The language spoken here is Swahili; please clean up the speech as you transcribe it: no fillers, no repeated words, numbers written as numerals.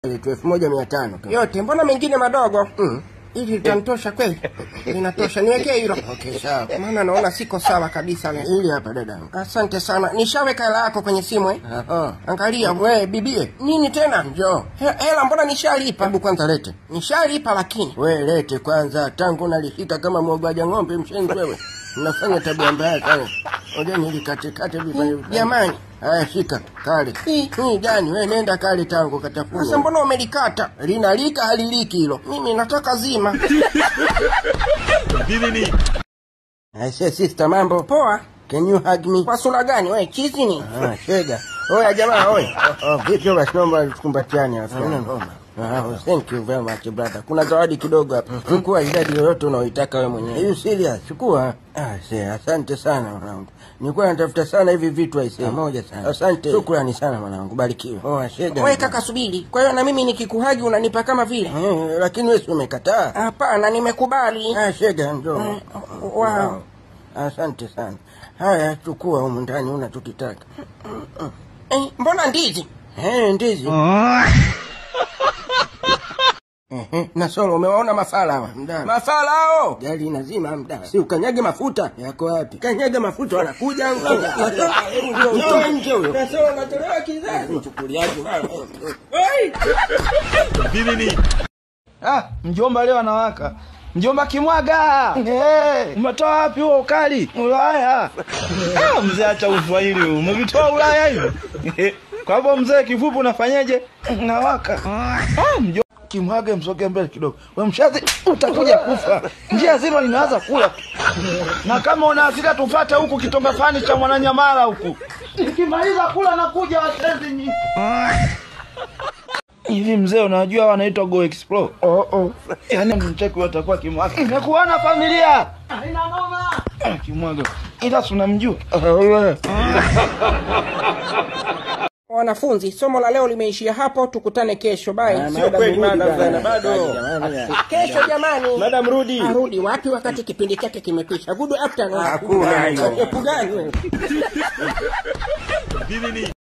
1500 tu. Yote, mbona mengine madogo? Hivi litanitosha kweli? Linatosha, niwekee hilo. Okay, sawa. Maana naona siko sawa kabisa leo. Hili hapa dadangu. Asante sana. Nishaweka hela yako kwenye simu eh? Aha. Angalia. We bibie. Nini tena? Njoo. Hela mbona nishalipa? Hebu kwanza lete. Nishalipa lakini. We lete kwanza, tangu nalishika kama mwogaja ng'ombe mshenzi wewe. Unafanya tabia mbaya sana. Ngoja nilikatekate vipande vipande. Jamani. Haya shika, kale. Hii gani? We nenda kale tangu katafuna. Sasa mbona umelikata? Linalika haliliki hilo. Mimi nataka zima. Nini? I say sister, mambo. Poa. Can you hug me? Kwa sura gani wewe? Chizi ni? Ah, shega. Oya jamaa, oya. Oh, vipi basi naomba tukumbatiane hapa. Hamna ngoma. Ah, thank you very much brother. Kuna zawadi kidogo hapa. Chukua idadi yoyote unaoitaka wewe mwenyewe. Are you serious? Chukua. Ah, see, asante sana mwanangu. Nilikuwa natafuta sana hivi vitu aisee. Moja sana. Asante. Shukrani sana mwanangu. Barikiwe. Oh, shega. Wewe kaka subiri. Kwa hiyo na mimi nikikuhagi unanipa kama vile? Lakini wewe si umekataa. Hapana, nimekubali. Ah, shega njoo. Wow. Asante sana. Haya, chukua humu ndani unachokitaka. Mbona ndizi? Ndizi. Nasolo, umewaona mafala hawa? Mafala hao! Gari inazima mda. Si ukanyage mafuta. Yako wapi? Kanyage mafuta wanakuja. Mtoe nje huyo. Nasolo natolewa kizazi. Mchukuliaje? Oi! Nini? Ah, mjomba leo anawaka. Mjomba kimwaga. Hey, umetoa wapi huo ukali? Ulaya. Ah, mzee acha uswahili huu. Umevitoa Ulaya hivi. Kwa hivyo mzee kifupi unafanyaje? Nawaka. Ah, mjomba kimwage msoge mbele kidogo. Wewe mshazi utakuja kufa. Njia zima ninaanza kula. Na kama una hasira tupate huku kitonga fani cha Mwananyamala huku. Nikimaliza kula nakuja wasezi nyinyi. Hivi mzee unajua wanaitwa Go Explore? Oh oh. Yaani mcheki watakuwa kimwaga. Nimekuona familia. Haina noma. Kimwaga. Ila tunamjua. Wanafunzi, somo la leo limeishia hapo, tukutane kesho. Bye. Sio kweli madam, bado. Kesho jamani. Madam rudi. Arudi wapi wakati kipindi chake kimekwisha? Good afternoon. Hakuna hiyo. Gani wewe? Nini?